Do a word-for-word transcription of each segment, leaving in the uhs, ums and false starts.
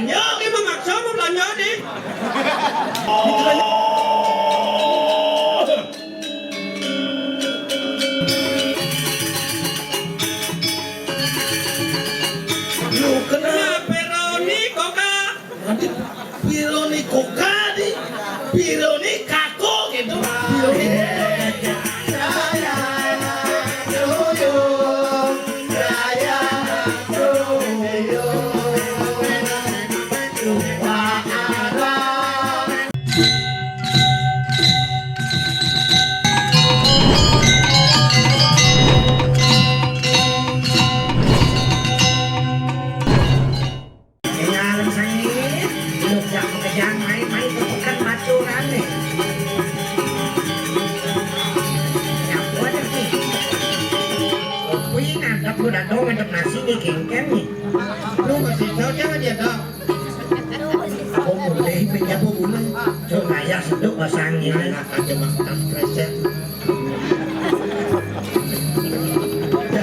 Yo, ki memaksa mau belanja di. Lu kenapa? Kenapa, Roni? Kok, Kak? Nanti Pironi Koka di, Pironi Kako gitu. Pironi. Tinggal sangit, lu jak makejang main-main ke pekan batu rame. Siapa ada ni? Kuih ngadap lu dah dong, ngadap nasi ni kengkeng ni. Lu masih jauh jangan dia dong. Aku mulai pinjam guna. Cuma ya seduk basang ni. Anak aja makan kresek.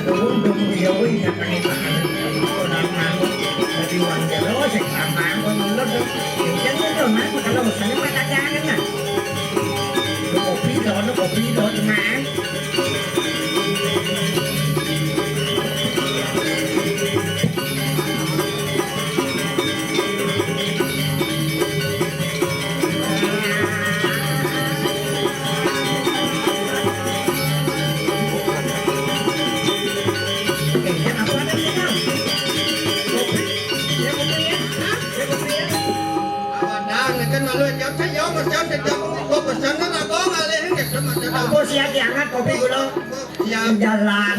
Untung dia, wih, nak pakai tangan. Orang mau jadi uang jero, saya gampang pun mulut. Yang itu tuh, nak, kalau urusannya mah dagangan, nah. Lu kopi, dono, kopi, dono, teman. Aku siap diangkat kopi gula. Jalan.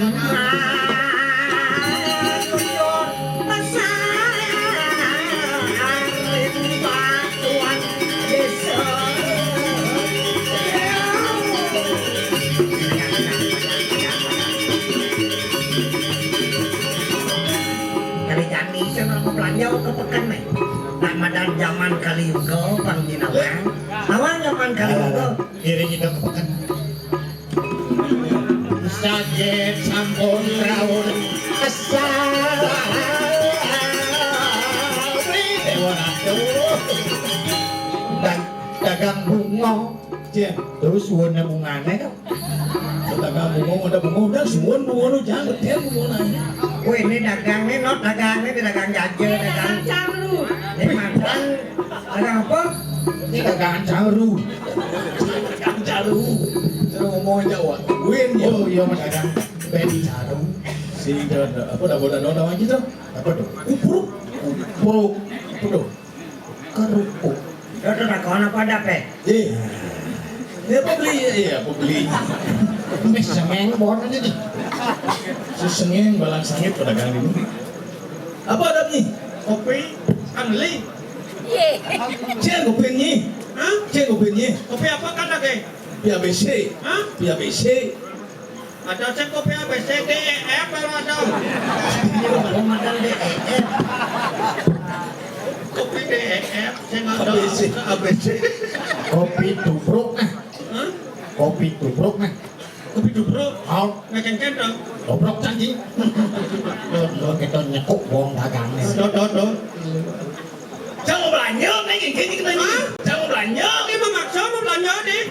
Kali kami sono aku belanja ke pekan nih. Nak madan zaman Kali Yuga, Bang Jinawang. Awal zaman Kali Yuga. Kiri kita ke pekan. Saged sampun rawuh kesal. Dewa Ratu. Dan dagang bunga. Cien, terus suwun bungane to. Dagang bunga, ada bunga, udah suwun bunga lu, jangan betul bunga nanya. Weh, ini dagang nih, not dagang nih, dagang jaje, dagang caru. Ini mantan, dagang apa? Ini dagang caru. Dagang caru. Terus ngomong Jawa. Win, oh iya, Mas, dagang ben caru. Si ada apa, dah bodoh, dah aja tuh. Apa tuh? Kupruk. Kupruk. Apa tuh? Kerupuk. Yo, terus takon apa ada, Pe? Eh. Ya, apa beli? Iya, apa beli? Wis sengeng, bon aja nih. Si sengeng, balang sangit, pedagang di bumi. Apa ada nih? Kopi, kan beli. Cien kopi nih. Hah? Cien kopi nih. Kopi apa kata ke? Kopi A B C. Hah? Kopi A B C. Ada sing kopi A B C, D E F, kalau ada. Iya, belum ada D E F. Kopi D E F, sing ada A B C. A B C. Kopi tubruk, nah. Hah? Kopi tubruk, nah. Kopi tubruk? Oh. Nah, kengken dong. Tubruk, cangking. Lo, lo kita nyekuk wong dagangnya. Tuh, tuh, tuh. Jangan belanja, kayak gini, gini, gini. Hah? Jangan belanja. Ini memaksa mau belanja, nih.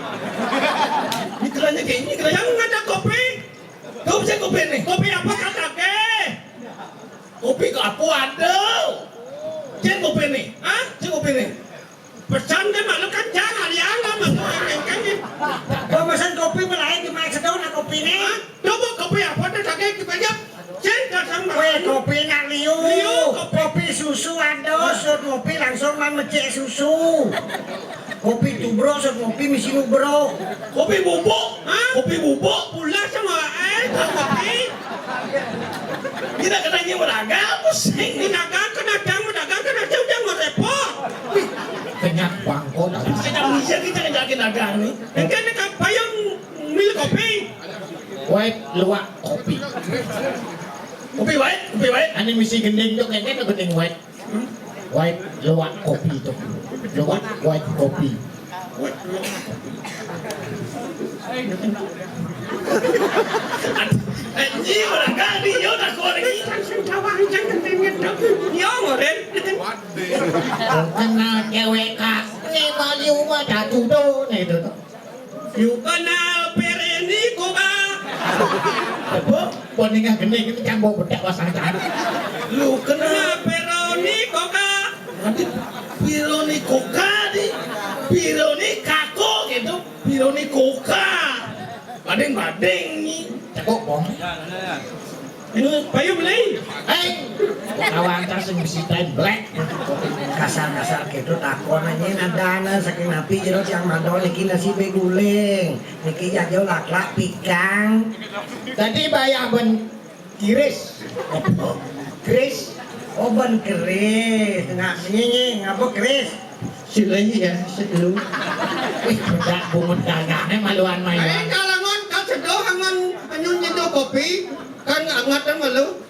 Ini belanja kayak ini, belanja. Jangan ngajak kopi. Kau bisa kopi nih? Kopi apa kata ke? Kopi ke apa ada? Jangan kopi nih. Hah? Jangan kopi nih. Pesan kan malu kan jangan, ya, lah, malu kan, kan, kan. Gua pesan kopi, mulai di mana sedang nak kopi nih? Hah? Coba kopi apa tuh, sakit, coba aja. Cen, datang. Weh, kopi nak liu. Liu, kopi. Kopi susu ada, sut ngopi langsung man mecek susu. Kopi tubruk, sut ngopi misi nubruk. Kopi bubuk, hah? Kopi bubuk, pula sama, eh, kopi. Kita kena nyewa dagang, pusing. Ini dagang, kena dagang, dagang, kena dagang, udah mau repot. Kenyang bangko dagang. Kita bisa, kita ngajak dagang nih. Ini kan payung milik kopi. Wait, luwak kopi. Kopi wait, kopi wait. Ane misi gending tuh kayaknya tuh gending wait. Wait, luwak kopi tuh. Luwak, wait kopi. Wait, luwak kopi. Eh, nyi ora kali, yo tak kau lagi. Sing tawang jang kenteng ngedok. Yo ngoren. Kenal cewek kak. Ni bali uma datu do ni tu. You kenal Pereniko kak? Apa? Poningah geni geni cambok bedak pasang cari. Lu kenal Peroniko kak? Nanti Peroniko kak di Peronikako gitu. Peroniko kak. Bading-bading ni. Cakok bong. Ini payu beli. Hei, kawan tas sing bisi time black. Kasar-kasar gitu takon aja nadana saking napi jero tiang madol niki nasi beguling. Niki jajo laklak pikang. Tadi bayah ben kiris. Apa? Kris. Oh ben keris. Nak nyanyi ngapa keris? Silai ya, selu. Ih, bedak bungut dagangnya maluan. Eh, maluan. Kalangon, kau seduh angon anu nyeduh kopi, kan angat kan malu.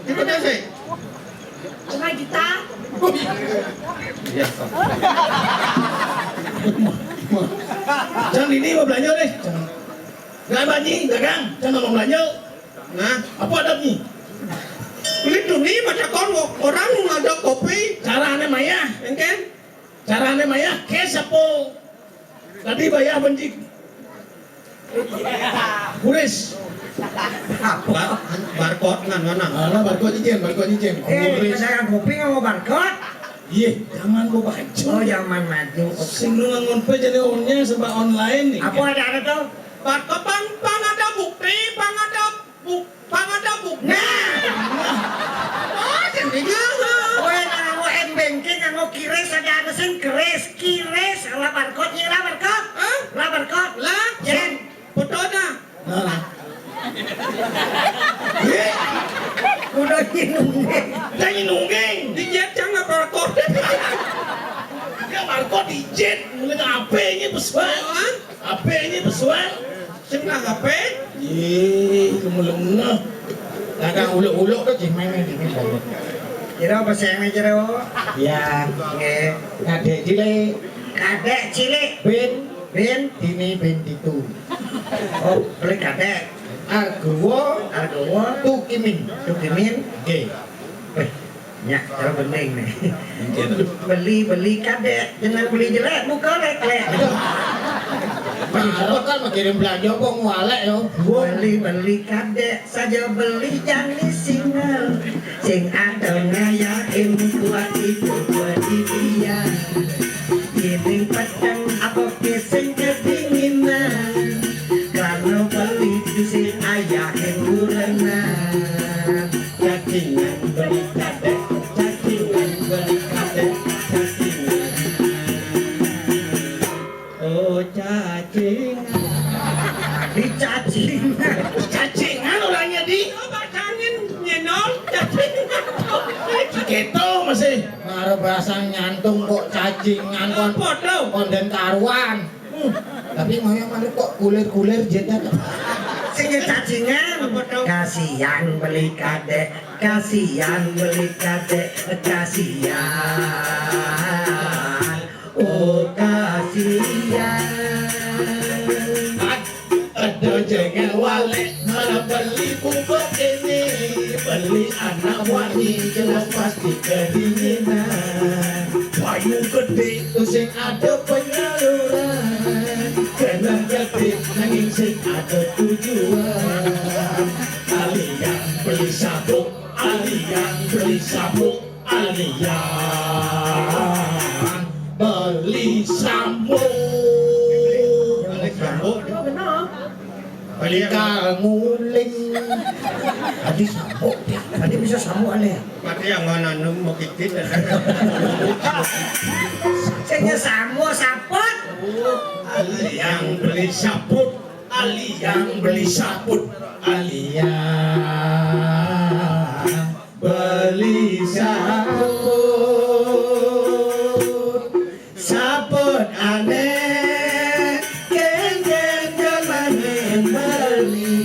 Itu dah sih. Cuma kita. Iya. Jangan ini mau belanja deh. Jangan. Nggak banyi, dagang. Jangan mau belanja. Nah, apa adabnya? Beli tuni macam kon orang ada kopi. Caranya maya, engken? Caranya maya, kes apa? Tadi bayar benci. Kuris. Apa? Barcode ngan mana? Alah, barcode izin, barcode izin. Eh, Kuris. Pedagang kopi nggak mau barcode? Iya, zaman mau baju. Oh, zaman maju. Sing lu ngangon pe jadi onnya sebab online nih. Apa ada ada tuh? Barcode pang pang ada bukti, pang ada buk pang ada bukti. Nah. Oh, jadi nganggo. Kowe nganggo M banking, nganggo kiris, ada ada sing keris, kiris, lah barcode, iya lah barcode. Hah? Lah barcode. Lah, Jen. Foto dah. Nah. Udah nungging. Jangan nungging. Dijit jangan barcode. Ya barcode dijit, mulai apa ini pesuan? Hah? Apa ini pesuan? Sing nang H P? Ih, kemelengah. Kadang uluk-uluk tuh cih main ini. Jero apa sing jero? Ya. Nggih. Kadek cilik. Kadek cilik. Bin. Bin. Dini bin ditu. Oh, beli kadek. Argowo. Argowo. Tukimin. Tukimin. Nggih. Eh, nyak, cara bening nih. Beli, beli kadek, jangan beli jelek, buka lek-lek. Baru kan mikirin belanja kok ngualek ya. Beli, beli kadek, saja beli jangan single. Sing ada ngayakin buat itu buat dia. Ini petang apa sing kedinginan. Kalau beli itu sing ayahin kurenan. Cacingan beli kadek, cacingan beli kadek, cacingan. Oh, cacingan. Dicacingan. Cacingan orangnya di. Oh, bacangin nyenol, cacingan. Gitu masih. Maro bahasa nyantung kok cacingan kon. Apa tuh? Konden karuan. Hmm. Tapi ngoyo malu kok kulir-kulir jeda. Sing cacingan. Apa tuh? Kasihan beli kadek, kasihan beli kadek, kasihan. Oh, kasihan. Ada jengel walek, malah beli bubuk ini. Beli anak wani, jelas pasti kedinginan. Payu gede, tuh sing ada penyaluran. Kena gede, nanging sing ada tujuan. Alian beli sabuk, alian beli sabuk, alian beli sabuk. Beli sabuk. Beli nguling. Tadi sabuk, tadi bisa sabuk aneh. Mati yang mana nu mau kikit. Sing samu saput. Alian beli saput, alian beli saput, alian beli saput. Saput aneh, kengken kemanen beli.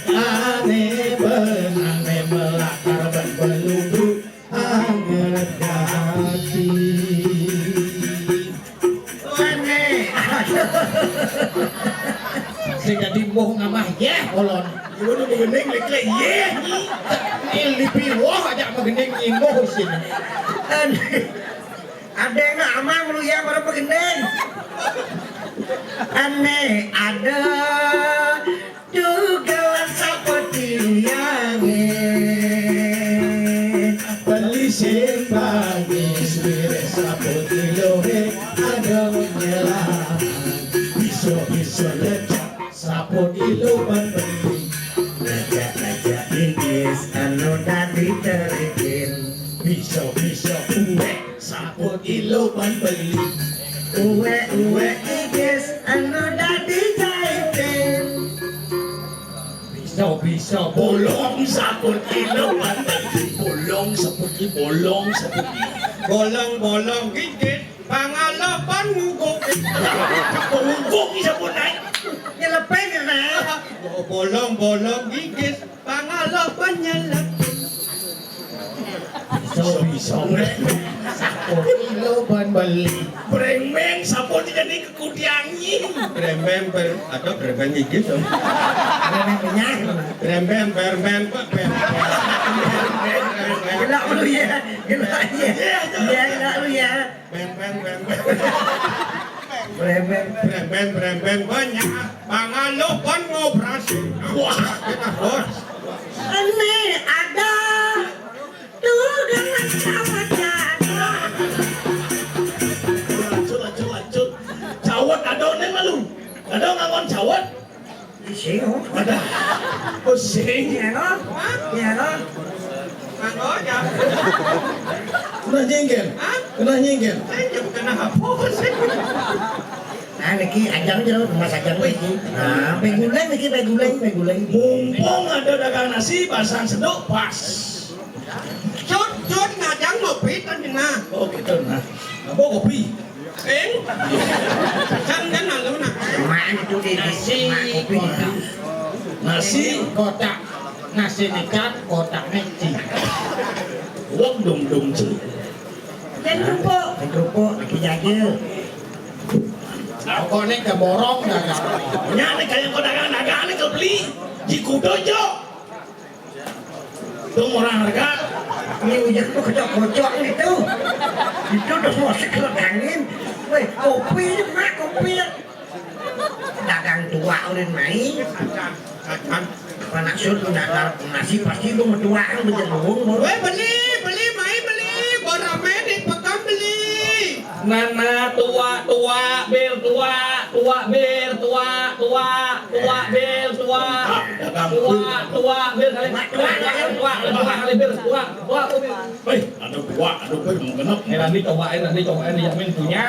Aneh ben aneh melakar ben beluduk. Anget hati. Aneh, Sing dadi mbuh ngamah yéh kolon. Ibu nu begening lek-lek yéh nyi. Ni lipi wah ajak begening nyi mbuh isin. Ane, ane nak amang lu yang baru begening. Ane, ada tugelan sapetiangé. Beli sing bangis, birih saput iluhé, aduh nyelah. Bisa-bisa lecak, saput ilu ban beli. Ngajak-ngajak igis, anu dadi terikin. Bisa-bisa uwek, saput ilu ban beli. Uwek-uwek igis, anu dadi jaitin. Bisa-bisa bolong saput ilu ban beli. Bolong saput i, bolong saput i. Bolong-bolong gigit, pangalapan nguguk. Nguguk i saput naik. Nyelepin ya, Nak. Bolong-bolong gigit, pangalapan nyelepin. Bisa-bisa. Saput ilu ban beli. Bremeng, saput jadi kekudiangi. Bremeng, ber-, ada bremeng gigit, dong. Bremeng penyah. Bremeng, bremeng, bremeng. Kena lu ya, kena ya. Iya, kena lu ya. Beng, beng, beng, beng. Bremeng. Bremeng, bremeng, banyak. Pangalo pon ngoperasi. Wah, kita bos. Ini ada tuh dengan sama jago. Lanjut, lanjut, lanjut. Cawet ada nih malu. Ada ngangon cawet. Sing, oh. Ada. Oh, sing. Iya, no? Iya, no? Kena nyinggir. Hah? Kena nyinggir. Saya jam kena apa sih? Nah, niki ajang jero, Mas, ajang niki. Nah, pegulang niki, pegulang, pegulang. Mumpung ada dagang nasi, basang seduk, pas. Cut, cut, ngajang ngopi, kan kena. Oh, gitu, nah. Apa kopi? Sing? Kan, kan, lalu, nah. Mak itu di nasi, mak kopi. Kotak. Nasi kotak. Nasi nican, kotak neci. Wong dong dong ci. Jan kerupuk. Jan kerupuk, niki jaja. Pokoknya keborong dagang. Nya nih kayak kau dagang-dagang nih kau beli di kudo jo. Itu murah harga. Ini ujar tuh kocok-kocok gitu. Itu udah mau sekelet angin. Weh, kopi, Mak, kopi. Dagang tua ulin mai. Acan, acan. Panak sur udah nasi pasti lu metuaan bejengung. Weh, beli, beli, mai beli. Borame di pekan beli. Nana tua, tua, bir tua, tua, bir tua, tua, tua, bir tua. Tua, tua, bir kali. Tua, tua, tua, kali bir, tua, tua, tua, bir. Hei, ada tua, ada bir mau genep. Eh, nanti cobain, nanti cobain, dijamin punya.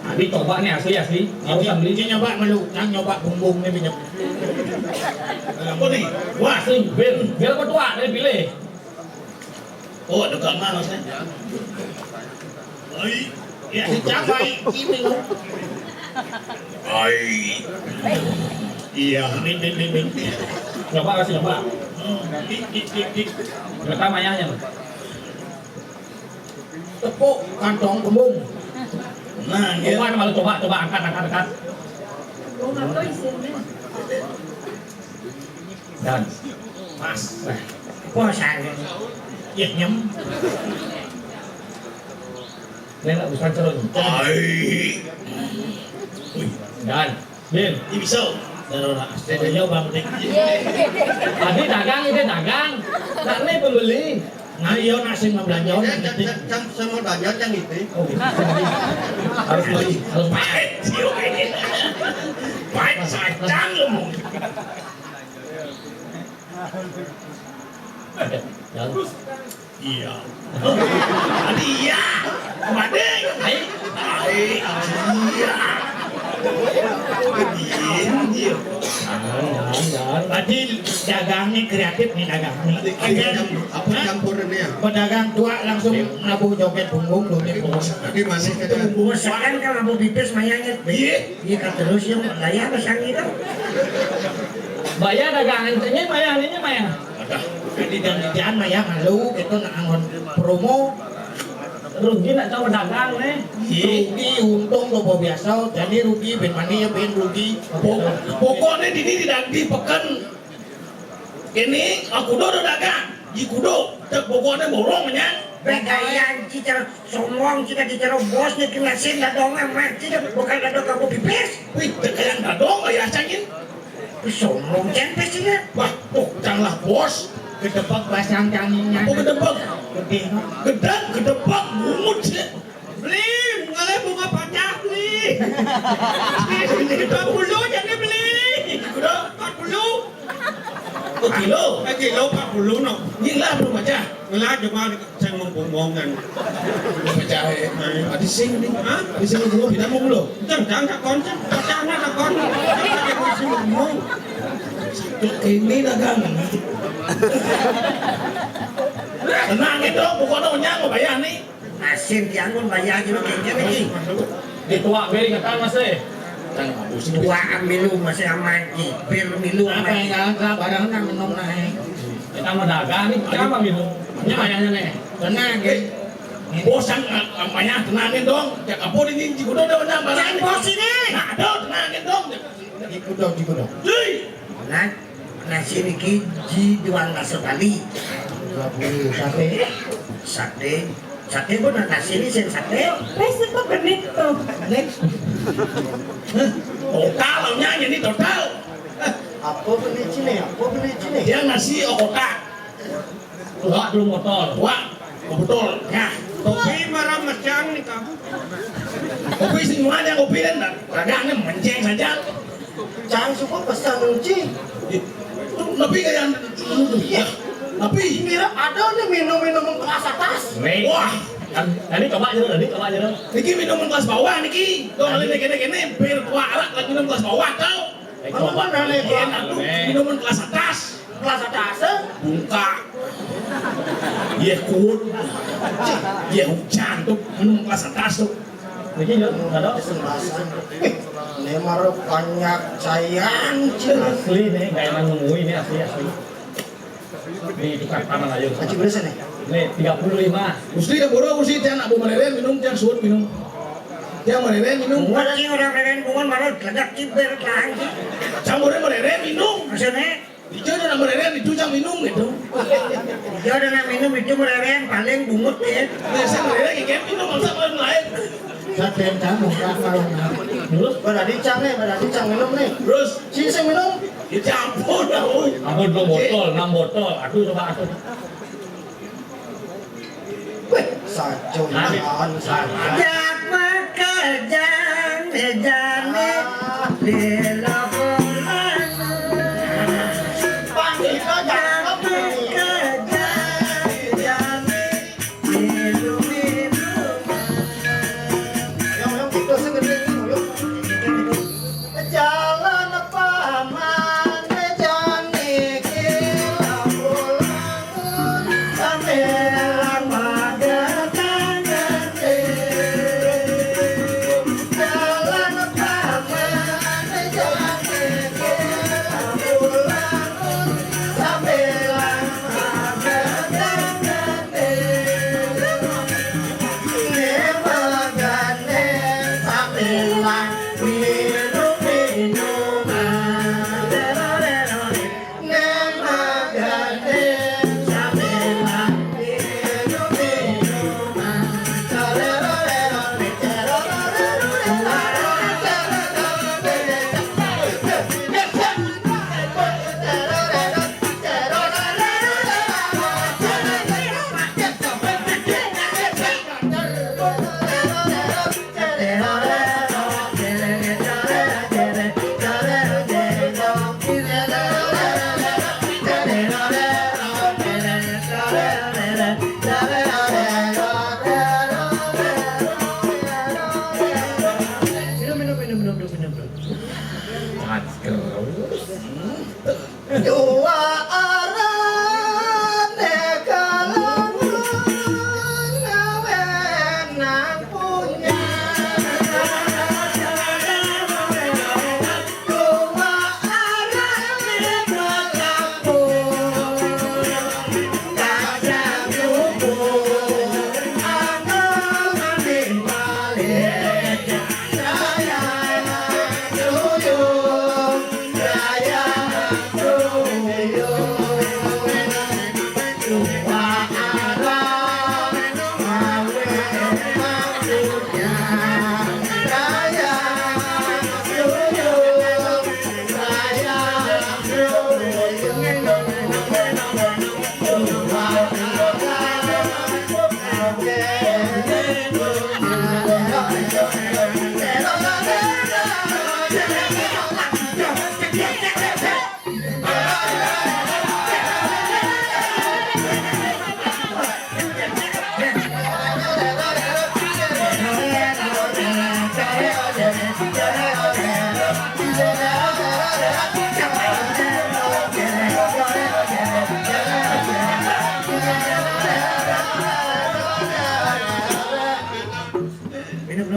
Nanti coba nih asli, asli. Harus beli. Ini nyoba malu, yang nyoba bumbung nih banyak. Apa nih? Wah, asli, bir, bir apa tua? Dari pilih. Oh, ada gambar saya. Oi, ya, dicapai ini loh. Oi. Iya, ini, ini, ini. Coba kasih coba. Hmm, tik, tik, tik, tik. Rekam ayahnya loh. Tepuk kantong kembung. Nah, dia. Coba, coba, coba, coba, angkat, angkat, angkat. Dan pas. Nah. Puasanya. Ya, nyem. Ini nak urusan cerun. Ai. Wih. Dan. Bin. Ini bisa. Darurat. Saya bang. Tadi dagang, ini dagang. Nak ini pembeli. Nah, iya, nak sing ngeblanja, nak ngetik. Cang, cang, sama belanja, cang itu. Oh, gitu. Harus beli, harus makan. Pahit, sih, oke. Pahit, sacang, lu. Iya. Tadi iya. Kemana? Hai. Hai, iya. Iya, iya. Jangan, jangan, jangan. Tadi dagangnya kreatif nih, dagangnya. Apa campur ini ya? Pedagang tua langsung nabuh joget punggung, joget punggung. Tadi masih ada. Masakan kalau mau pipis mayanya. Iya. Iya, kan terus yang layar pasang itu. Bayar dagangan, ini mayar, ini mayar. Ada. Jadi dan jangan mayar malu, kita nak angon promo. Rugi nak coba dagang nih. Rugi, untung to biasa, jadi rugi, ben mani ya ben rugi. Pokoknya di ini di, di peken ini, aku do dagang. Di kudo, tak pokoknya borong nya. Begayan, cicer, sombong, cicer, cicer, bos nih, kena sin, dadong, amat, cicer, bukan dadong kamu pipis. Wih, tak kayak dadong, ya, cangin. Sombong, cempes, cicer. Wah, tuh, canglah bos. Gedebek basang canginnya. Apa gedebek? Gede. Gedang, gedebek, bungut, sih. Beli, ngalih bunga pacah, beli. Empat puluh jadi beli. Kuda? Empat puluh. Oh, kilo? Eh, kilo empat puluh, no. Ini lah belum pacah. Ngelah cuma saya ngomong-ngomongan. Pacah, ya. Ada sing nih. Hah? Ada sing ngomong, tidak mau lo. Jangan, jangan, tak konsen. Pacahnya tak konsen. Jangan, jangan, saya ngomong. Ini dagang. Tenang, gitu. Pokoknya nyang, bayar nih. Asin tiang pun bayar juga kayaknya nih. Di tuak beri kata masih. Tuak milu masih aman, bir milu aman. Apa yang jalan ke barang nak minum naik. Kita mau dagang nih, kita mau minum. Ini bayarnya nih. Tenang, ya. Bosan, ah, banyak tenangin dong. Ya, apa ini, di kuda udah banyak barang. Jangan bosin, eh. Nah, ada tenangin dong. Di kuda, di kuda. Hei. Nah, nasi niki ji dua belas kali. Dua puluh sate. Sate. Sate pun nasi ini sing sate. Wes, itu genit tuh. Genit. Total, lo nyanyi ini total. Apa benih cine? Apa benih cine? Dia nasi, oh, kotak. Tuak belum botol. Tuak, oh, betul. Nah, kopi marah macam nih, kamu. Kopi sing mana yang kopi dan dagangnya menceng saja. Cang suka pesan uci. Tapi kayak, iya. Tapi ini ada nih minum-minum kelas atas. Nih. Wah. Kan, tadi coba aja, tadi coba aja. Niki minuman kelas bawah niki. Tuh, kali ini, ini, ini, bir tua arak lagi minum kelas bawah, tau. Eh, coba. Minuman aneh, enak tuh. Minuman kelas atas. Kelas atas, eh? Bungka. Iya, kuut. Iya, hujan tuh. Minum kelas atas tuh. Niki, yuk, ada. Ini mah banyak sayang, cing. Asli nih, kayak nang nungguin nih, asli, asli. Di tukang taman aja. Haji berapa nih? Nih, tiga puluh lima. Gusti, ya, buru, Gusti, jangan nak mereren minum, jangan suut minum. Jangan mereren minum. Buat sih orang mereren, bukan malah gagak kiber lagi. Jangan mereren minum. Maksudnya? Itu udah mereren, itu jangan minum gitu. Dia udah nak minum, itu mereren, paling bungut ya. Biasa mereren, kayak minum, masa malam lain. Saten kamu, kan, malam. Terus? Berarti cang nih, berarti cang minum nih. Terus? Sini saya minum. Ya ampun, ampun. Ampun, dua botol, enam botol. Aduh, coba, aduh. Weh, saco, saco. Jak makejang, mejane, lelo komangan. Panggil aja. Jak makejang, mejane, minum-minuman. Yang, yang, itu segede itu, yuk. Jalan paman jani kila pulang sambilan magetan. Jalan paman jani kila pulang sambilan magetan. Nih magane sambilan Minum, minum, minum, minum, minum, minum. Dua arane kalangun ngawenang punya. Dua arane kalangun kacang kuku.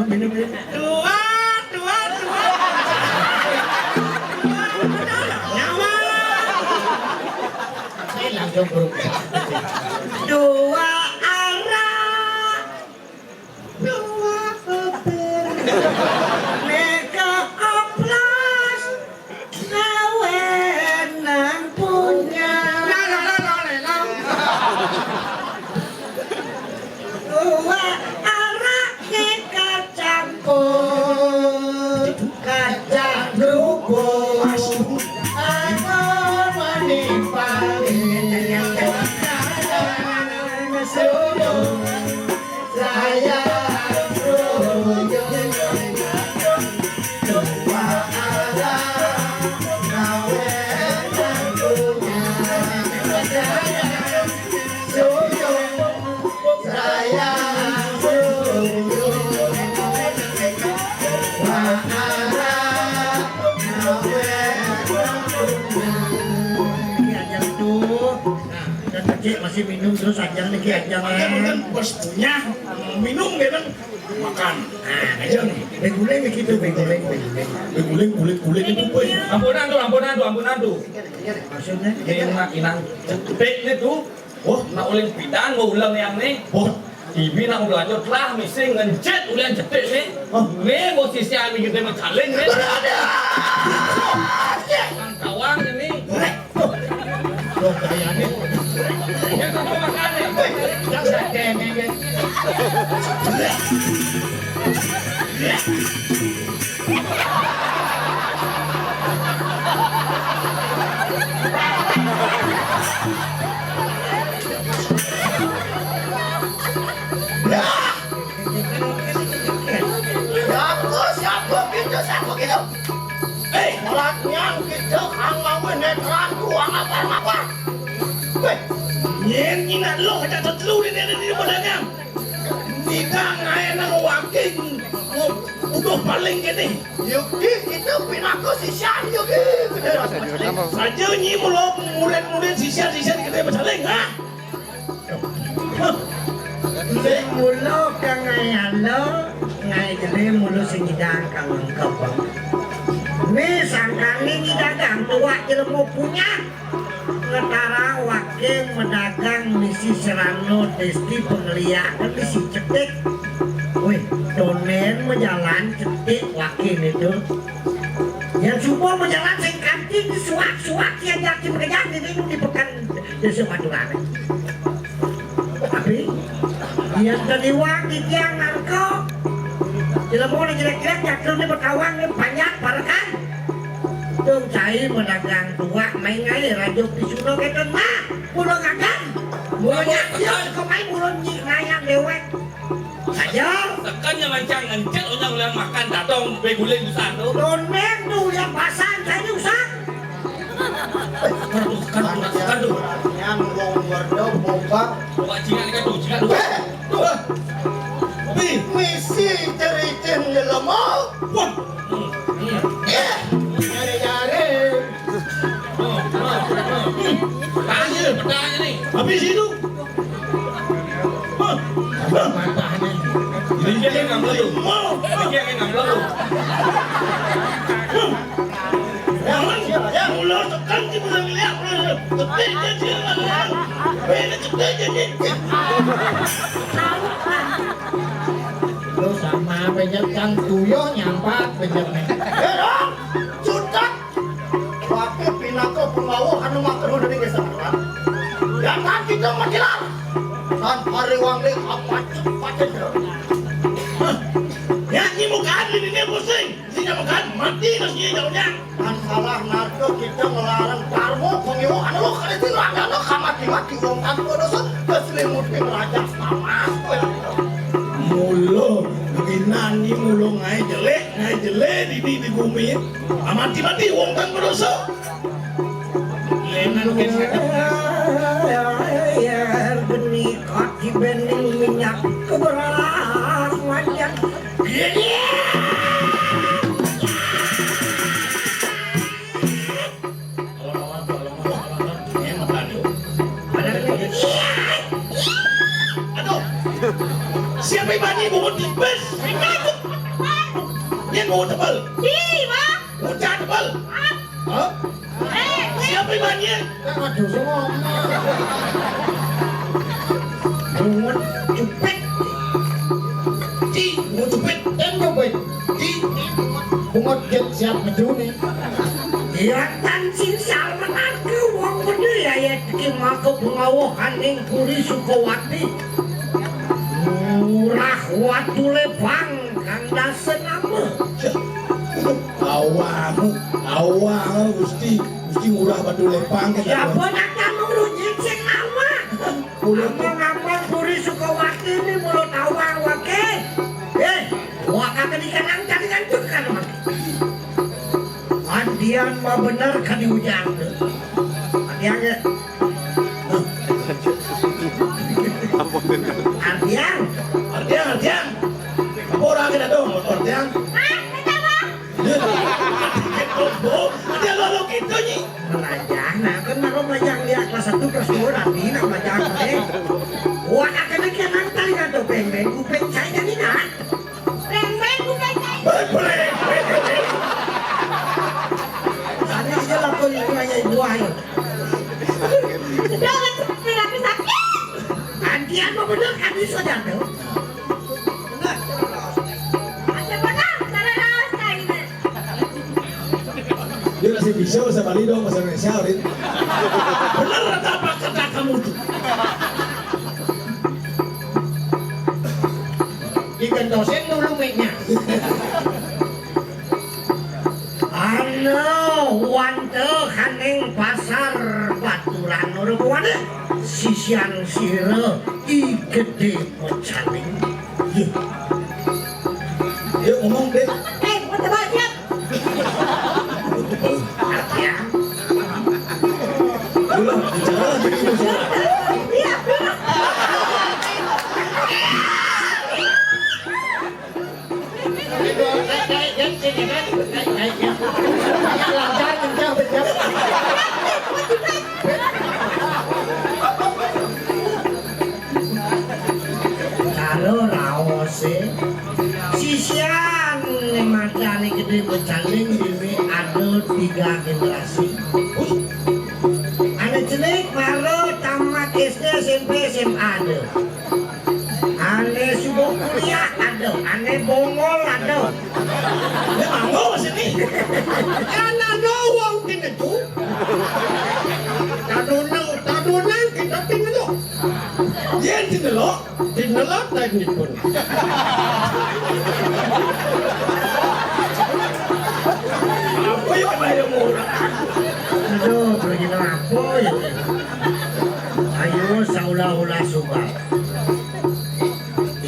Minum, minum. Dua, dua, dua. Dua, dua, nyawa. Saya langsung berubah. Dua arah, dua koper. Mega oplas. Ngawen nang punya. Dua arah neka campur. Kacang kerupuk. Aku menimpang. Suruh. Nah, dan kecil masih minum terus aja nih, aja. Mungkin bos punya minum, memang makan. Nah, aja nih. Beguling gitu, beguling, beguling. Beguling, kulit, kulit itu, boy. Ampunan tuh, ampunan tuh, ampunan tuh. Maksudnya? Ini nak inang cetik nih tuh. Oh, nak uling pidang mau ulang yang nih. Oh, ibi nak belajar telah misi ngencet ulian cetik nih. Oh. Nih mau sisi ani kita mencaling nih. Ada. Kawang ini. Loh, kayaknya. Ya, kamu makan nih. Yang saya kene, ya. Siapa, siapa gitu, siapa gitu? Eh, malah nyang kita kang lawan netran tuang apa-apa. Weh, nyen nyina lo ada tetelu di, di, di pedagang. Nidang ae nang waking udah paling gini. Yuki, kita pinaka sisian, Yuki. Saja nyi mula murid-murid sisian-sisian kita bersaling, ha? Sing mula ka ngaé alo, ngaé jelé mula sing nyidang ka lengkep. Né sangkané nyi dagang tuak jelema punya. Ngetara waké medagang misi serana desti pengeliakan misi cetik. Wéh, tondén majalan cetik waké né to. Yén suba majalan sing kanti suak-suak yén jati makejang di minggu di peken. Désa Madurané. Tapi, yén tadiwang titiang nangka, jelema né jelek-jelek, jatuhné bekawang né panjang parekan. Tung cai medagang tuak main ngaé raja pisuna kéto mah, mula ngagang. Mula nyakil, kemai mula nyik ngayang déwék. Saja. Tekan yang mancang ngencet, unyang ulian makan datang, beguling usan tu. Tondén tu ulian pasan, saja usan. Kan tu, kan tu, kan tu. Nyang wong werda bombak. Coba cingak ni kan tu, cingak tu. Eh, tu. Pi. Misi ceritain jelema. Wah. Hmm, hmm. Eh, jare-jare. Hmm, hmm, hmm. Tanya, bertanya ni. Habis itu. Hah? Hah? Ini dia yang ngambil tu. Ini dia yang ngambil tu. Mula tekan di bulan liak, tekan dia dia. Bena tekan dia dia. Lu sama penyet kan tuyul nyampat penyet. Eh, dong. Sudah. Waké pinaka pengawuh anu makruh dari desa Maduran. Jangan kita makilar. Dan hari wangling apa cepat. Hah. Ya, ini bukan, ini dia pusing. Ini dia bukan, mati terus dia jauhnya. Kan salah narka kita ngelarang karma pengiwa anu lo kada sing ragana kamati-mati wong tanpa dosa keselimuting raja pamas. Mula begini ni mula ngaé jelek, ngaé jelek di, di, di bumi. Amati-mati wong tanpa dosa. Lenan kene. Benih kaki bening minyak keberas wajan. Aduh. Siapa yang bani bungut tipis? Dia mau tebel. Di, Bang. Ucap tebel. Hah? Eh, siapa imannya? Aduh, semua. Bungut cupit. Di, bungut cupit. Em cupit. Di, bungut jet siap medune. Iratan sing salmenaké wong bener ya, ya iki maka pengawahaning Puri Sukawati. Murah watu lebang kang dasa nama. Awamu, awamu, Gusti, Gusti Ngurah Batu Lepang. Siapa nak kamu runyit sing nama? Kula ngomong-ngomong Puri Sukawati ini mulut awang waké. Eh, wah kagak dikenang tadi ngantuk kan, Mas? Andian mah bener kan diujang. Andian ya. Artian, artian, artian. Apa orang kita dong, artian? Hah? Kata apa? Dia lo lo gitu nyi. Melajah, nah kan baru melajah lihat kelas satu, kelas dua, nanti nak melajah nih. Wah, akhirnya kayak nanti nggak tuh beng-beng kuping saya jadi nah. Beng-beng kuping saya. Beng-beng. Tadi dia lakukan itu aja ibu ayo. Sudah, Mas, tapi sakit. Antian mau bener kan bisa jatuh. Bener. Ada benar, cara raos kayak gini. Dia masih bisa bahasa Bali dong, bahasa Indonesia, Rin. Bener kata apa kata kamu tuh? Digentosin dulu mic-nya. Ana wantah kaning pasar Baturan ora kuwane. Sisian sira I Gedé Pecaling. Yuk. Yuk ngomong, Dek. Eh, mau tebak, siap. Ya. Dulu, bicara lagi gitu, Sir. Iya. Karo raosé, sisian né macané Gedé Pecaling dhéwé ada tiga generasi. Ané cilik mara tamat S D, S M P, S M A ada. Ané subuh kuliah ada, ané bongol ada. Dia mangga sini. Kan ada wong kene tu. Tadonang, tadonang kita tinelo. Dia tinelo, tinelo tadi pun. Apa yang kena yang murah? Aduh, pergi apa ya? Ayo, saulah-ulah sumpah.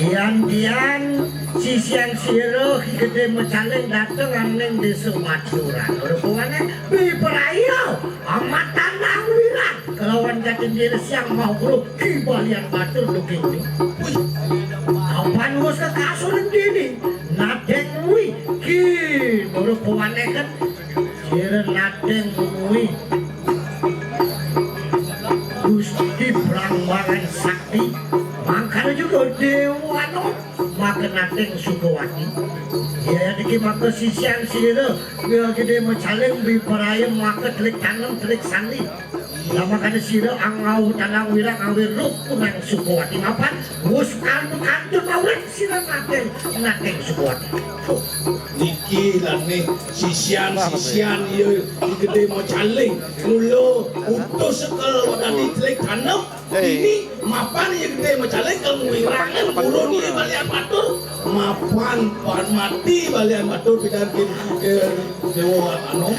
Ian-ian sisian sira Ki Gedé Mecaling dateng aning désa Maduran. Rupane bipraya amatan nang wirang kelawan Cacing Diri Siang mau guru Ki Balian Batur duking. Wih, kapan wis kekasul dini? Nadeng wi Ki Guru Pawaneken. Sira nadeng kuwi Gusti Brambaran Sakti, mangkana juga Dewa Anom, maka nadeng Sukawati. Ya, niki maka sisian sira, ya, Gedé Mecaling, bipraya maka telik tanem, telik sandi. Lah mangkana sira angau tanang wirang awir ruh kunang Sukawati mapan, wus kantun-kantun mawrang sira nadeng, nadeng Sukawati. Oh, niki lane sisian-sisian ya Ki Gedé Mecaling. Kula utus sekel wadani telik tanem. Ini mapan ya Gedé Mecaling kalau wirangan guru ni Balian Batur. Mapan pan mati Balian Batur pidan kin, eh, Dewa anu.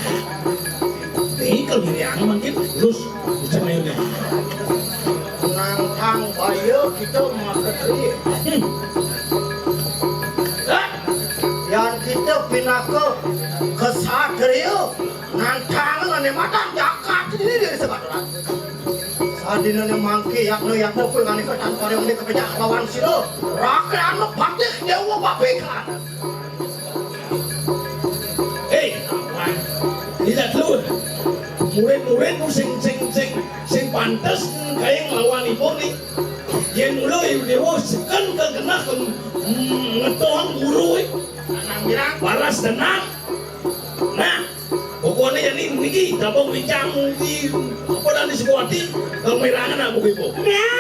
Ini kalau wirangan mungkin terus bisa main deh. Nangkang baya kita maka teri. Yan kita pinaka kesatria nantang ane matang jagat ini dari sebaturan. Sadinane mangke yakna-yakna kuwi ngane ketan paring ne kepejak lawan sira. Rakane patih Dewa Babekan. Hei, tidak telur. Murid-murid sing sing sing sing pantes kae nglawan ibu ni. Yén mula ya déwa seken ka genah ka, mm, ngetohang guru, eh. Nang mirang. Paras genah. Nah, pokokné jani niki tabung bincang di apa dan di sebuah hati, kang mirangan aku ibu. Ya.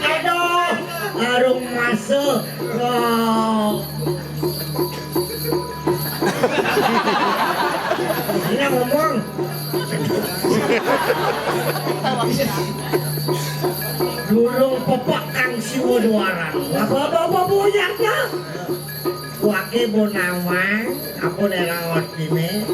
Aduh, arung masuk. Wah. Ini ngomong. Durung pepek Kang Siwa duaran. Apa-apa buyarnya. Waké Bonawang, apa daerah Ortine.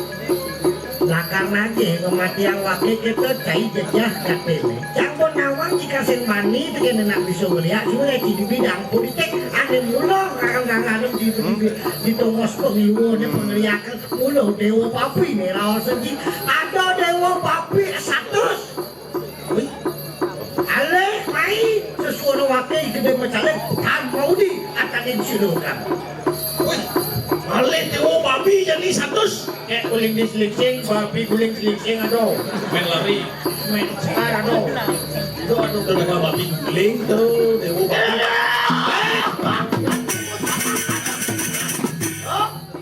Lakar nagih kematian waké kita cai jejah katene. Cang Bonawang jika sing bani tekene nak bisa ngeliat, cuma lagi di bidang politik, ane mula kakang-kakang di, di, di, di tongos pengiwa ne pengliakan. Mula Dewa Papi ne raos iki. Ada Dewa Papi satus. Wih. Alih mai sesuara waké gedé mecaleg tan mau di ataning silukan. Wih. Alih Dewa Papi jani satus. Kayak guling di selingsing, babi guling selingsing, aduh. Main lari. Main sekar, aduh. Itu aduh, kenapa babi guling tuh, Dewa Papi.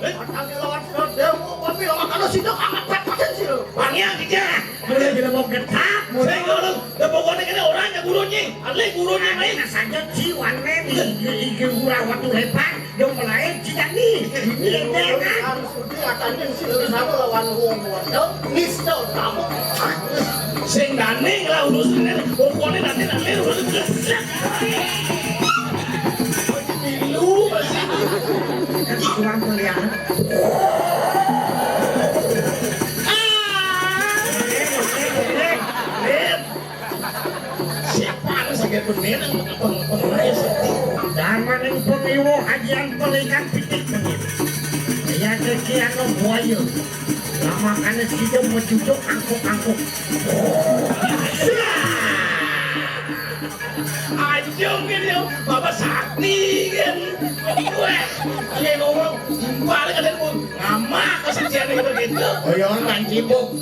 Eh, matane lawan Dewa Papi lawan kalau situ angkat pat-patin sih lo. Wangi kita. Mulai bila mau getak, mulai. Saya kalau, ya pokoknya kena orang ya gurunya. Alih gurunya, main. Nah, saja jiwane nih, iki ora watu lebar, yo mulai jinak nih. Ini yang kan. Harus seperti akan yang sih sama lawan wong wadon, nista kamu. Sing gandeng lah urus ini. Pokoknya nanti nanti urus. Pilu masih. Kurang peliharaan. Ah. Siapa anu sakit bener peng-, peng-, peng-, Damaning pengiwa ajian pelikan pitik mengin. Ya keki anu buaya. Lamakane sida mecucuk angkuk-angkuk. Anjung ini, Bapak Sakti kan. Wah, dia ngomong, timpal kan, ngamak kesaktian begitu. Oh ya, kan cibuk.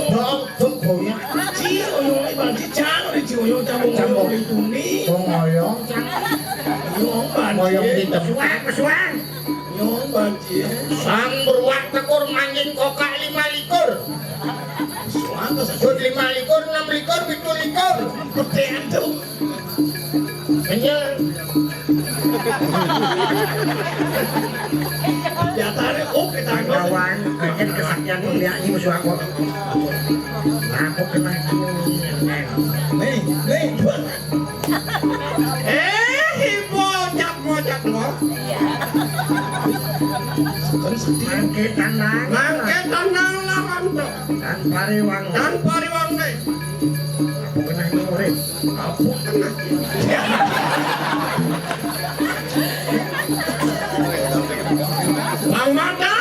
Dong, dong, baunya. Ci, oyong, Bang Ci, cang, ada ci, oyong, cang, oyong, cang, oyong, cang. Oyong, Bang Ci. Oyong di tempat. Suang, suang. Oyong, Bang Ci. Sang beruang tekor manjing kokak lima likur. Suang, suang. Lima likur, enam likur, pitu likur. Petean tuh. Kenyal. Nyatane oke tanggo. Lawan, kaget kesaktian melihat ini musuh aku. Aku kena ini. Nih, nih, buat. Eh, ibu, cap mo, cap mo. Sekarang sedih. Mangke tenang. Mangke tenang lawan to. Dan pariwang. Dan pariwang, nih. Aku kena ini, murid. Apa kena? Bang Mata,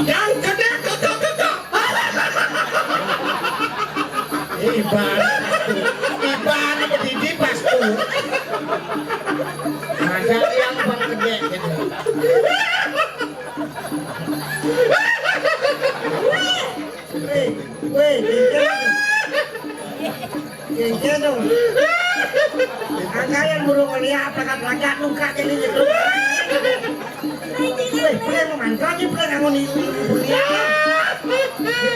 yang gede kekek-kekek. Iban, Iban berdiri pas tuh. Ada yang bang gede gitu. Weh, weh, gengkel. Gengkel dong. Angkaya burung oli apa kan ragat nungkak jadi gitu. Weh, boleh memantau nih, boleh nganggo nih. Boleh.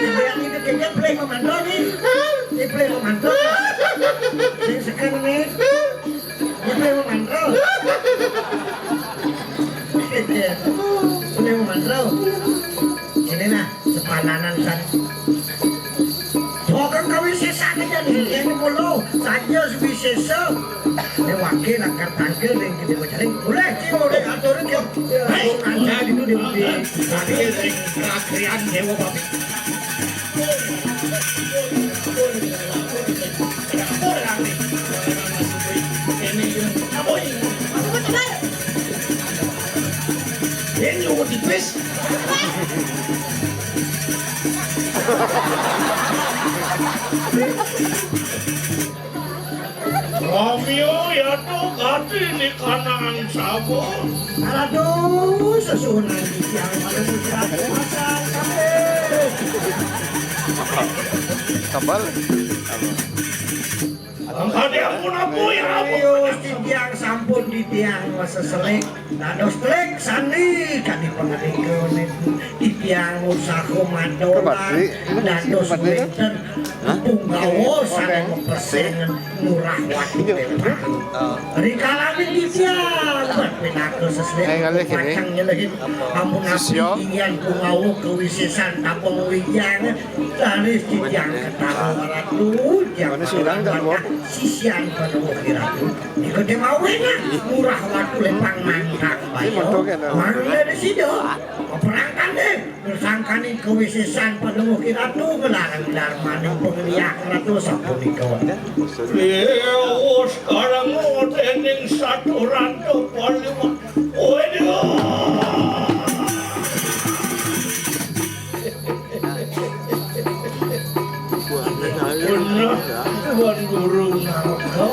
Boleh itu gengkel, boleh memantau nih. Ini boleh memantau. Ini sekarang nih. Ini boleh memantau. Ini boleh memantau. Ini nah. Sepananan san. Sokang kawisesane jane ini mulu saja suwisesa. Dewake lakar tangke ning gede bocaring. Boleh, Ci, boleh atur ki. Hei, kanca itu di, di, di, di, rakyat Dewa Babi. Ini juga tipis. Romeo ya tuh ganti di kanan sabun. Aduh, sesuhunan di tiang pada mudah pasang kabeh. Kapal. Mangkane ampun, ampun, ya ampun. Serius, titiang sampun titiang seselik. Dados telik sandi kadi pangandikan titiang usaha madolan. Dados wenten punggawa sane mapesengan Ngurah Watu Lepang. Rikalaning titiang pinaka seselik pacang nyelehit ampun, ampun, inggihan punggawa kawisesan tapeng wijang. Raris titiang ketawa Ratu, titiang sisian panuwuh Ratu. Nika te mawena Ngurah Watu Lepang mangkang baya. Mangda sida, peperangkane, sangkaning kawisesan panuwuh Ratu, ngelarang darmaning pangliak Ratu sapunika. Liwus karang dening saturanta Paliwat. Waduh. Bener, Tuan Guru Narka.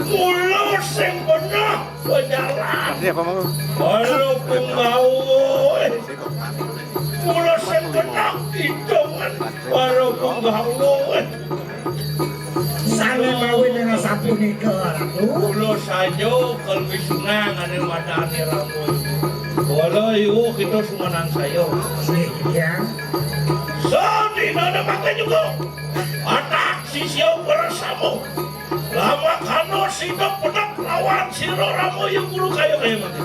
Mula sing bener, pejalan. Artinya apa, Mang? Para punggawa. Mula sing bener, hitungan para punggawa. Sane mawinang sapunika, Ratu. Kula saja kalwisunang ane madane Rama. Kala iwu kita sumanang saya. Nggih, Jang. Sadinana mangke juga. Anak sisya bersama. Lama kano sida pedhek lawan sira Rama ya guru kaya kaya mati.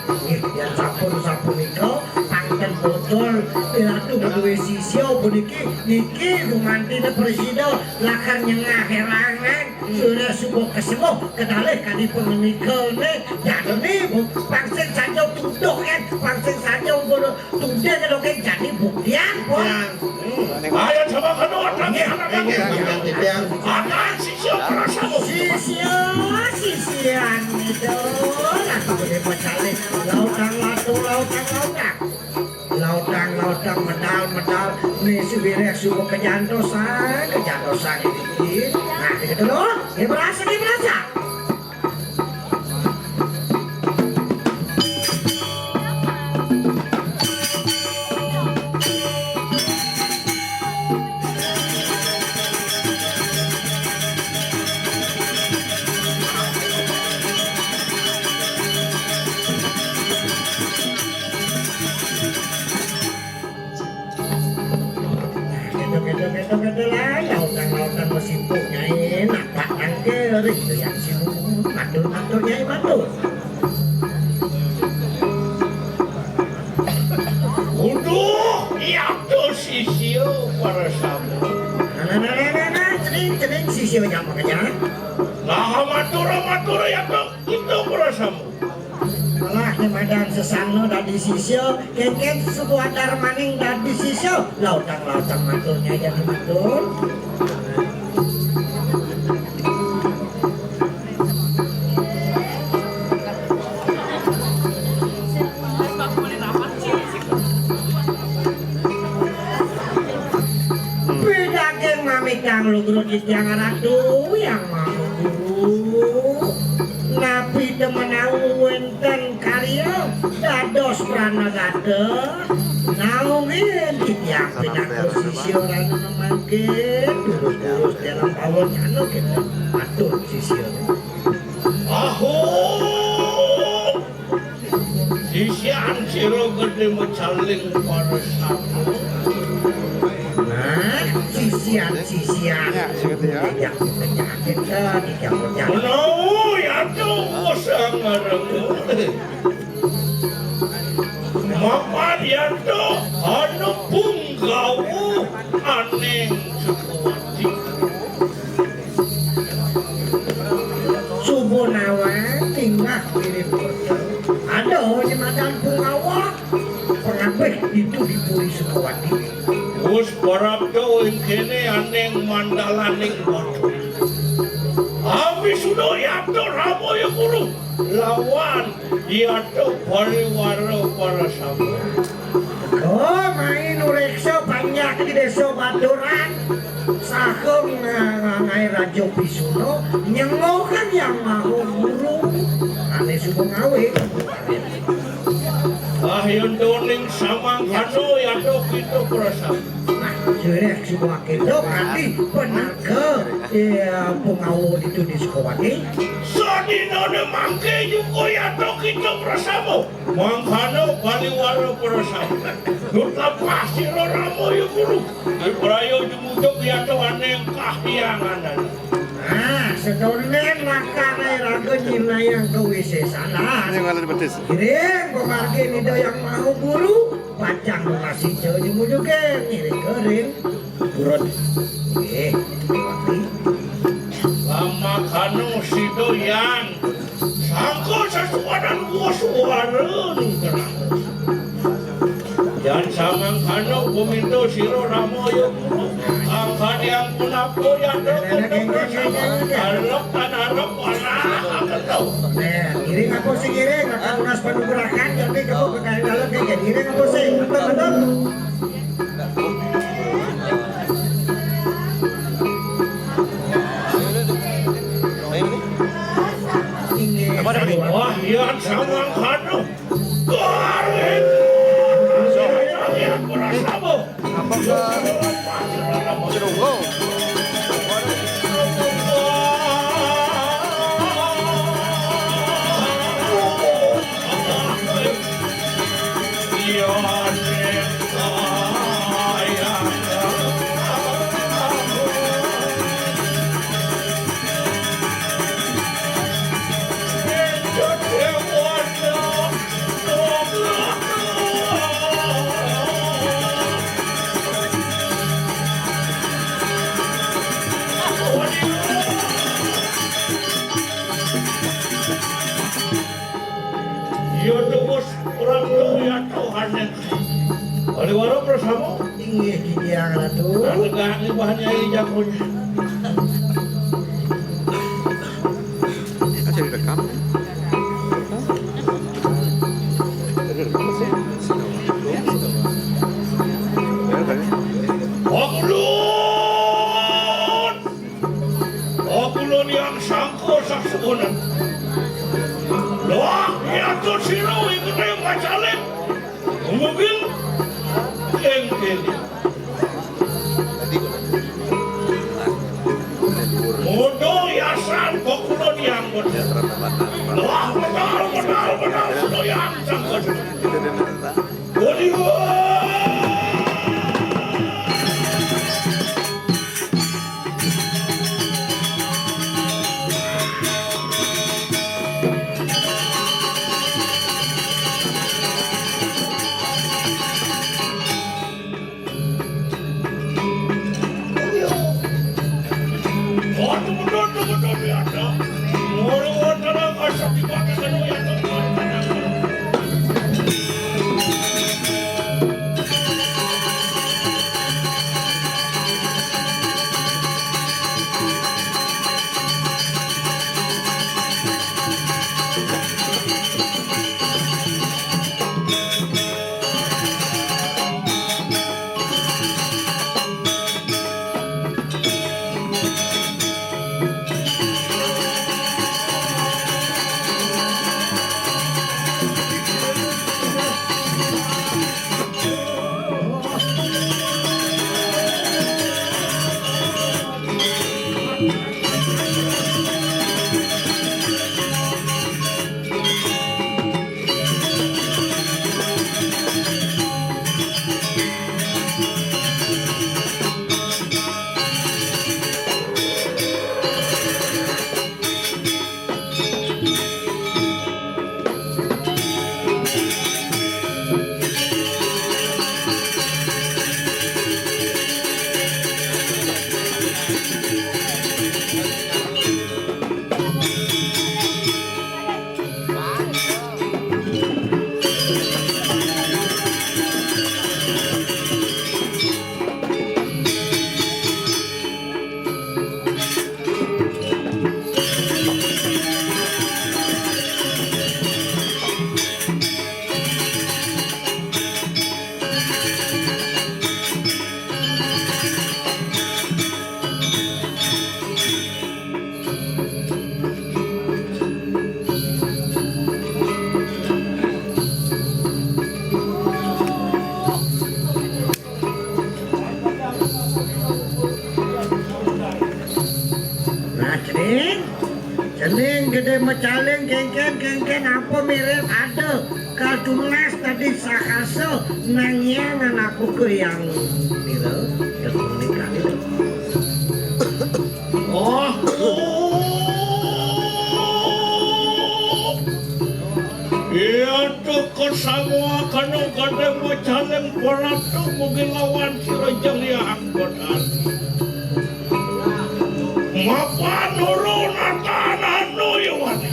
Nggih, yen sampun sapunika, pangten bocor, Ratu nduwe sisya puniki, niki gumantine prasida lakar nyengah erangan, sira suba kesemuh, kedalih kadi pangenikane, jane, Bu, pang sing saja tuduh, kan, pang sing saja, Bu, tuduh, kan, oke, jane buktian, Bu. Ya. Hmm. Ayo, coba kanu, nggih, nggih, nggih, nggih. Anak sisya prasida. Sisya, sisyan, itu, aku boleh pacalih. Lautang, lautang, lautang, lautang. Lautang, lautang, medal, medal. Ni si Wireh suruh kejantosan, kejantosan ini. Nah, gitu loh. Dia berasa, dia berasa. Nah, kedo, kedo, kedo, kedo lah. Lautang, lautang masipuk, Nyai. Napak tangke, ring, doyan simu. Matur, matur, Nyai, matur. Uduh, iya tuh sisya para samu. Nah, nah, nah, nah, nah, nah, cening, cening, sisya nyapa kenya? Lah, matur, matur, ya tuh, itu para samu. Malah nemadan sesano dadi sisya, kengken sebuah darmaning dadi sisya. Lautang-lautang maturnya jadi matur. Pidaging mamitang lugrut titiang Ratu yang mau guru. Napi temenawi wenten karya dados pranagata, naungin titiang pinaka sisya rana mangkin, durus-durus dalam pawon anu kita atur sisya. Aho! Sisian sira gedhe mecaling para samu. Nah, sisian-sisian. Ya, sing ngerti ya. Tidak penyakit, tidak penyakit. Menawa ya tuh, wis ngarep. Mapan ya tuh, ana punggawa aning Sukawati. Subuh nawang tingkah mirip kerja. Ada nyemadang punggawa, pengabeh itu di Puri Sukawati. Wis parabda ing kene aning mandalaning batu. Ami sudah yato Rama ya guru. Lawan yato pariwara para samu. Oh, main ureksa panjak di desa Baduran. Saha nga-, ngangai Raja Pisuna, nyengokan yang maha guru. Ane suka ngawe. Ah, yontoning samangkano yato kita prasam. Sireh Sukowati, lo kadi penaka, ya, pengawal itu di Sukowati. Sadinane mangke juga yato kita bersama. Mangkana baliwara bersama. Duta pasira Rama ya guru. Ibraya jumujug yato aneng kahyangan. Ah, sedone lakane raga nyinayang kawisesanan. Ini malah dipetis. Kiring pamargin Ida Hyang Maha Guru, pacang masih jauh jumujug ngiring kering. Purun. Eh, tapi. Lamakana sida Hyang Sangka sesuanan suara ning tengah. Yan samangkana paminta sira Rama ya guru. Angkadiang punapa yadra alok tan arep wala aketo. Nah, iring apa sing iring? Akan tunas panugrahan, jadi kamu kekain dalam kayak gini, iring apa sing? Betul, betul. Inggih. Apa ada, Pak? Wah, iya, sama kanu. Garing. Apa ke Jerunggu? Iya, tembus orang tuh ya Tuhan. Wali waro bersama. Inggih, Kikiang Ratu. Tegak ibahnya jagonya. Aja direkam. Direkam sih. Ya, tadi. Okulun! Okulun yang sangko saksukunan. Loh, ya tuh sira ikut yang macalin. Mungkin engkeli. Mudo yasan kokulo diangkut. Wah, benar, benar, benar, sudah yang sangkut. Boleh. Ning, cening gedé mecaling, kéngkén, kéngkén, apa mirip ada. Kal tunas tadi sakasa nang yang anakku ke yang nira, yang menikah itu. Oh, oh. Iya, tuh, kok semua kanu gedé mecaling, peratu mugi lawan sira jeng yang bodan. Mapan nurun atan anu iwani.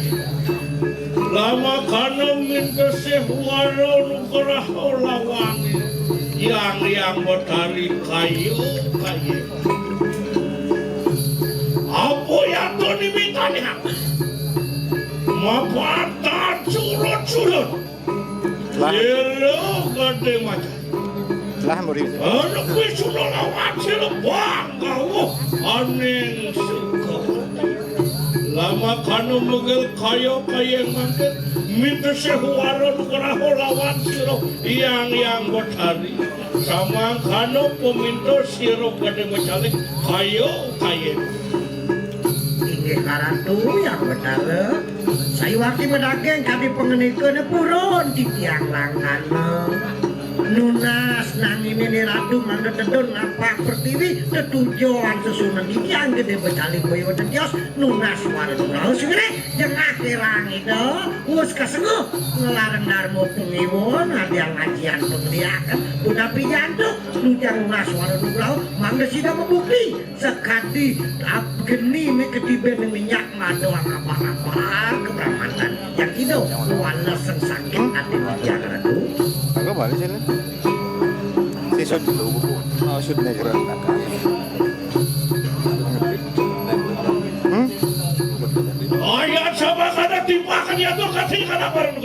Lama kana mintesih wara nugraha lawangi. Yang yang betari kayu kayu. Apa yatoni mitanya? Mapan tan surut-surut. Lah. Ira gedé macan. Lah, murid. Anak wis sudah lawat sira bang kawuh aning suka. Lama kana megel kaya kaya mangkit. Mintesih wara nugraha lawan sira yang yang betari. Samang kana peminta sira gedé mecaling kaya kaya. Inggih karatu yang betara. Sayuwakti madaging kadi pangenikane purun titiang langkana. Nunas nangine ni ratu mangda tedun napak pertiwi tetujon sesuunan titiang gedé becalik boyo tetios nunas wara nugraha singire jengah kirang ida wus kasenguh ngelarang darma pengiwun adiang ngajian pengliakan punapi jantuk nujang nunas wara nugraha mangda sida mabukti. Sakadi ap geni mi ketiben minyak madu apa-apa keberamatan yang ido wala sing sakit ati minyak ratu. Aku balik sini. Si Sud dulu buku. Oh, Sud Negara. Hmm? Ayat sama kada timpakan ya tuh kasih kada bareng.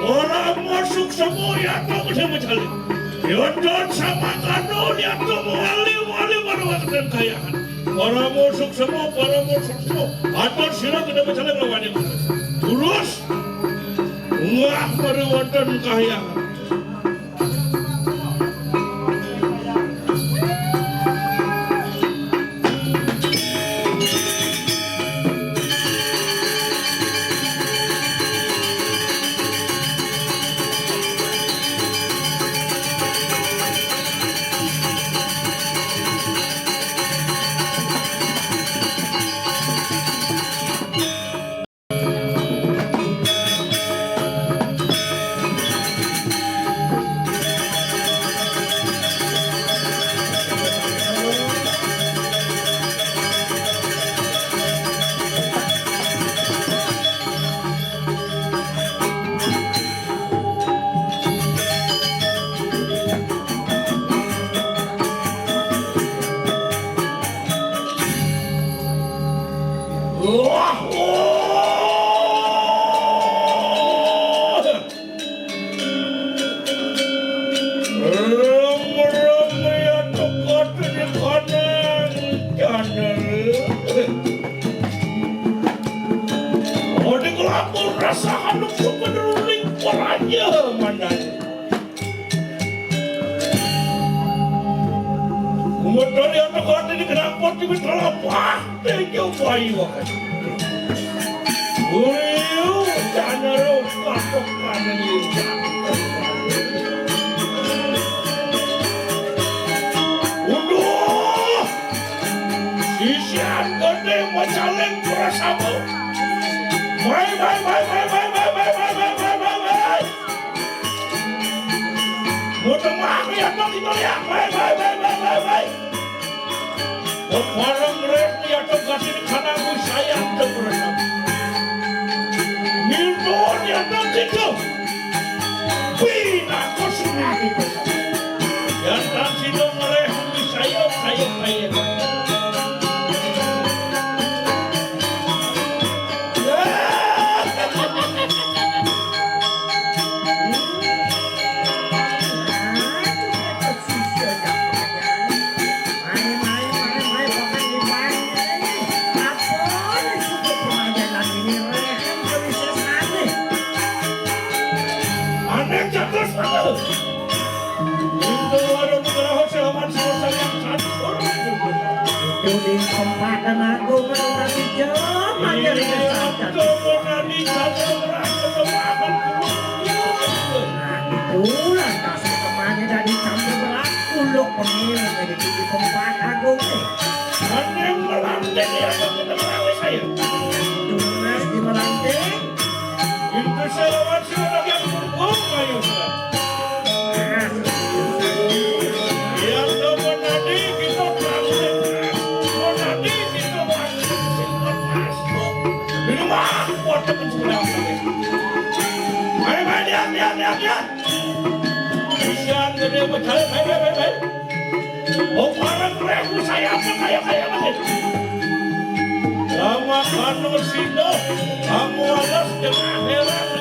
Ora masuk semua ya, aku sama calik. Yondon sama kano ya, aku wali-wali pada waktu kayangan. Para musuh semua, para musuh semua. Atur sira kena berjalan lawan yang terus. Wah, pada wonten kahyangan. Ora kelampur rasa anu kepenuling peranya mandan. Umur dari anak hati di kenapa di betul apa? Thank you, Pak Iwan. Uyu, jangan lupa. Uduh. Sisian gedé macaling prasamu. Mai, mai, mai, mai. Mutemah ya to kita ya. Mai, mai, mai. Bareng rek ya to kasih kanang wisayan to prasamu. Milton ya to kita. Pinaka sumangga. Yan tan sida ngreh sayo, sayo, sayo. Anéh jatuh salah. Itu warung nugraha si Lawan Siwa Sariang catur. Itu di tempat agung anu tadi jelema jadi Iya, kesatan. Itu mun adi catur berat, itu makan kuat. Nah, itulah kasih temannya dari campur berat, uluk pemilik jadi di tempat agung téh. Anéh melantik ya, kita merawis saya. Tunas di melantik. Itu si Lawan Siwa Sariang purpung, ayo. Yang demen tadi kita praktek. Mau tadi kita praktek. Ini mah, buat temen sebelah. Ayo, ayo, lihat, lihat, lihat, lihat. Kasihan gede, baik, baik, baik, baik. Oh, parang réh, saya apa, kayak, kayak, kayak. Lama kanu sida, kamu alas dengan heran.